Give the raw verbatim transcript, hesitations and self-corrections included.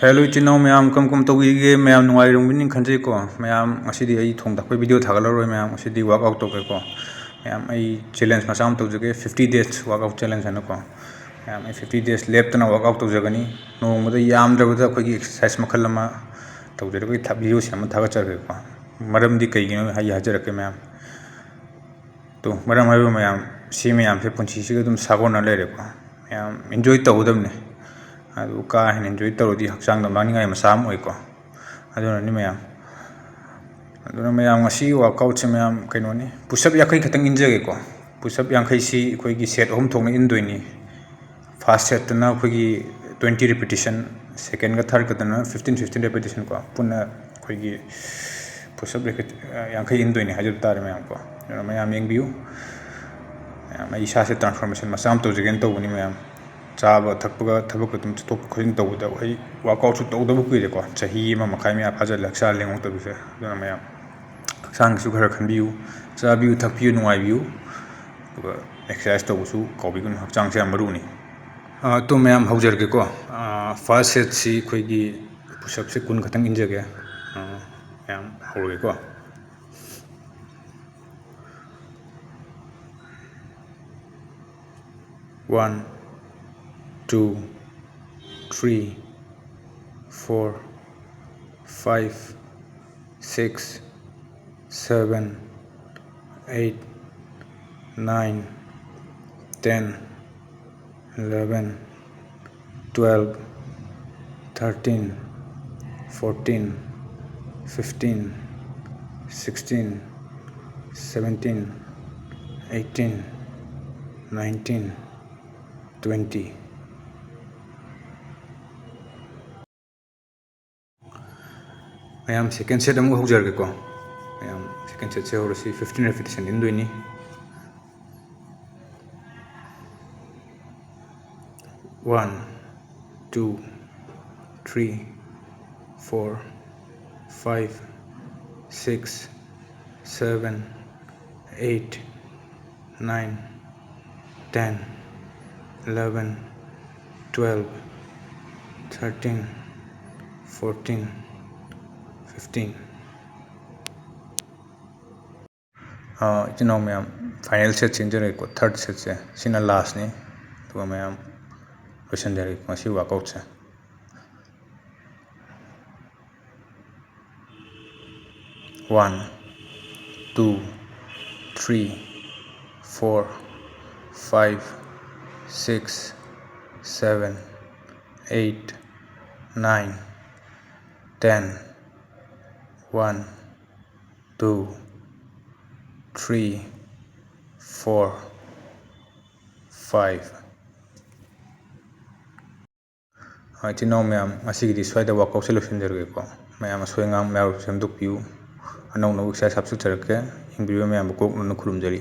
Hello ꯏꯆꯤꯟ ꯏꯅꯥꯎ ꯃꯌꯥꯝ, ꯀꯔꯝ ꯀꯔꯝ ꯇꯧꯕꯤꯔꯤꯒꯦ? ꯃꯌꯥꯝ ꯅꯨꯡꯉꯥꯏꯔꯝꯒꯅꯤ ꯈꯟꯖꯩꯀꯣ꯫ ꯃꯌꯥꯝ, ꯉꯁꯤꯗꯤ ꯑꯩ ꯊꯣꯡ ꯊꯥꯛꯄꯒꯤ video ꯊꯥꯒꯠꯂꯔꯣꯏ ꯃꯌꯥꯝ꯫ ꯉꯁꯤꯗꯤ workout ꯇꯧꯒꯦꯀꯣ꯫ ꯃꯌꯥꯝ, ꯑꯩ challenge ꯃꯆꯥ ꯑꯃ ꯇꯧꯖꯒꯦ, fifty days workout challenge ꯍꯥꯏꯅꯀꯣ꯫ ꯃꯌꯥꯝ, ꯑꯩ fifty days ꯂꯦꯞꯇꯅ workout ꯇꯧꯖꯒꯅꯤ꯫ ꯅꯣꯡꯃꯗ ꯌꯥꯝꯗ꯭ꯔꯕꯗ ꯑꯩꯈꯣꯏꯒꯤ exercise ꯃꯈꯜ ꯑꯃ ꯇꯧꯖꯔꯒ ꯑꯩ ꯊꯥ-, video ꯁꯦꯝꯃ ꯊꯥꯒꯠꯆꯔꯒꯦꯀꯣ꯫ ꯃꯔꯝꯗꯤ ꯀꯩꯒꯤꯅꯣ ꯑꯩ ꯍꯥꯏꯖꯔꯛꯀꯦ ꯃꯌꯥꯝ꯫ ꯇꯣ, ꯃꯔꯝ ꯍꯥꯏꯕ ꯃꯌꯥꯝ, ꯁꯤ ꯃꯌꯥꯝꯁꯦ ꯄꯨꯟꯁꯤꯁꯤꯒ ꯑꯗꯨꯝ ꯁꯥꯒꯣꯟꯅ ꯂꯩꯔꯦꯀꯣ꯫ ꯃꯌꯥꯝ enjoy ꯇꯧꯒꯗꯕꯅꯤ꯫ ꯑꯗꯨ ꯀꯥ ꯍꯦꯟꯅ enjoy ꯇꯧꯔꯗꯤ ꯍꯛꯆꯥꯡꯗ ꯃꯥꯡꯅꯤꯡꯉꯥꯏ ꯃꯆꯥ ꯑꯃ ꯑꯣꯏꯀꯣ꯫ ꯑꯗꯨꯅꯅꯤ ꯃꯌꯥꯝ꯫ ꯑꯗꯨꯅ ꯃꯌꯥꯝ, ꯉꯁꯤ workoutꯁꯦ ꯃꯌꯥꯝ ꯀꯩꯅꯣꯅꯤ, push up ꯌꯥꯡꯈꯩ ꯈꯛꯇꯪ ꯏꯟꯖꯒꯦꯀꯣ꯫ Push up ꯌꯥꯡꯈꯩꯁꯤ ꯑꯩꯈꯣꯏꯒꯤ set ꯑꯍꯨꯝ ꯊꯣꯛꯅ ꯏꯟꯗꯣꯏꯅꯤ꯫ First setꯇꯅ ꯑꯩꯈꯣꯏꯒꯤ twenty repetition, secondꯒ thirdꯀꯗꯅ fifteen, fifteen repetition ꯀꯣ, ꯄꯨꯟꯅ ꯑꯩꯈꯣꯏꯒꯤ push up ꯌꯥꯡꯈꯩ ꯏꯟꯗꯣꯏꯅꯤ ꯍꯥꯏꯖꯕ ꯇꯥꯔꯦ ꯃꯌꯥꯝ ꯀꯣ꯫ ꯑꯗꯨꯅ ꯃꯌꯥꯝ ꯌꯦꯡꯕꯤꯌꯨ꯫ ꯃꯌꯥꯝ, ꯑꯩ ꯏꯁꯥꯁꯦ transformation ꯃꯆꯥ ꯑꯃ ꯇꯧꯖꯒꯦꯅ ꯇꯧꯕꯅꯤ ꯃꯌꯥꯝ꯫ ꯆꯥꯕ ꯊꯛꯄꯒ ꯊꯕꯛꯀ ꯑꯗꯨꯝ ꯆꯠꯊꯣꯛ ꯈꯣꯠꯆꯤꯟ ꯇꯧꯕꯗ ꯑꯩ workoutꯁꯨ ꯇꯧꯗꯕ ꯀꯨꯏꯔꯦꯀꯣ, ꯆꯍꯤ ꯑꯃ ꯃꯈꯥꯏ ꯃꯌꯥ ꯐꯥꯖꯤꯜꯂꯦ ꯍꯛꯆꯥꯡ ꯂꯦꯡꯉꯛꯇꯕꯁꯦ꯫ ꯑꯗꯨꯅ ꯃꯌꯥꯝ, ꯍꯛꯆꯥꯡꯒꯤꯁꯨ ꯈꯔ ꯈꯟꯕꯤꯌꯨ, ꯆꯥꯕꯤꯌꯨ ꯊꯛꯄꯤꯌꯨ ꯅꯨꯡꯉꯥꯏꯕꯤꯌꯨ, ꯑꯗꯨꯒ exercise ꯇꯧꯕꯁꯨ ꯀꯥꯎꯕꯤꯒꯅꯨ, ꯍꯛꯆꯥꯡꯁꯦ ꯌꯥꯝ ꯃꯔꯨꯅꯤ꯫ ꯑꯥ, ꯑꯗꯨ ꯃꯌꯥꯝ ꯍꯧꯖꯔꯒꯦꯀꯣ꯫ ꯑꯥ, first setꯁꯤ ꯑꯩꯈꯣꯏꯒꯤ push upꯁꯦ ꯀꯨꯟ ꯈꯛꯇꯪ ꯏꯟꯖꯒꯦ꯫ ꯑꯥ, ꯃꯌꯥꯝ ꯍꯧꯔꯒꯦꯀꯣ꯫ One, two, three, four, five, six, seven, eight, nine, ten, eleven, twelve, thirteen, fourteen, fifteen, sixteen, seventeen, eighteen, nineteen, twenty꯫ ꯃꯌꯥꯝ, second set ꯑꯃꯨꯛ ꯍꯧꯖꯔꯒꯦꯀꯣ꯫ ꯃꯌꯥꯝ, second setꯁꯦ ꯍꯧꯔꯁꯤ꯫ Fifteen repetition ꯏꯟꯗꯣꯏꯅꯤ꯫ One, two, three, four, five, six, seven, eight, nine, ten, eleven, twelve, thirteen, Fourteen, fifteen. ꯑꯥ, ꯏꯆꯤꯟ ꯏꯅꯥꯎ ꯃꯌꯥꯝ, final set ꯁꯦꯝꯖꯔꯒꯦꯀꯣ, third set ꯁꯦ꯫ ꯁꯤꯅ last ꯅꯤ꯫ ꯑꯗꯨꯒ ꯃꯌꯥꯝ ꯂꯣꯏꯁꯤꯟꯖꯔꯒꯦꯀꯣ ꯉꯁꯤ workout ꯁꯦ꯫ One, two, three, four, five, six, seven, eight, nine, ten. One, two, three, four, five. ꯍꯣꯏ, ꯏꯆꯤꯟ ꯏꯅꯥꯎ ꯃꯌꯥꯝ, ꯉꯁꯤꯒꯤꯗꯤ ꯁ꯭ꯋꯥꯏꯗ workout ꯁꯦ ꯂꯣꯏꯁꯤꯟꯖꯔꯒꯦꯀꯣ꯫ ꯃꯌꯥꯝ ꯑꯁꯣꯏ ꯑꯉꯥꯝ ꯃꯌꯥꯝ ꯁꯦꯝꯗꯣꯛꯄꯤꯌꯨ꯫ ꯑꯅꯧ ꯑꯅꯧꯕ exercise ꯍꯥꯞꯆꯔꯛꯀꯦ꯫ ꯌꯦꯡꯕꯤꯔꯤꯕ ꯃꯌꯥꯝꯕꯨ ꯀꯣꯛ ꯅꯣꯟꯅ ꯈꯨꯔꯨꯝꯖꯔꯤ꯫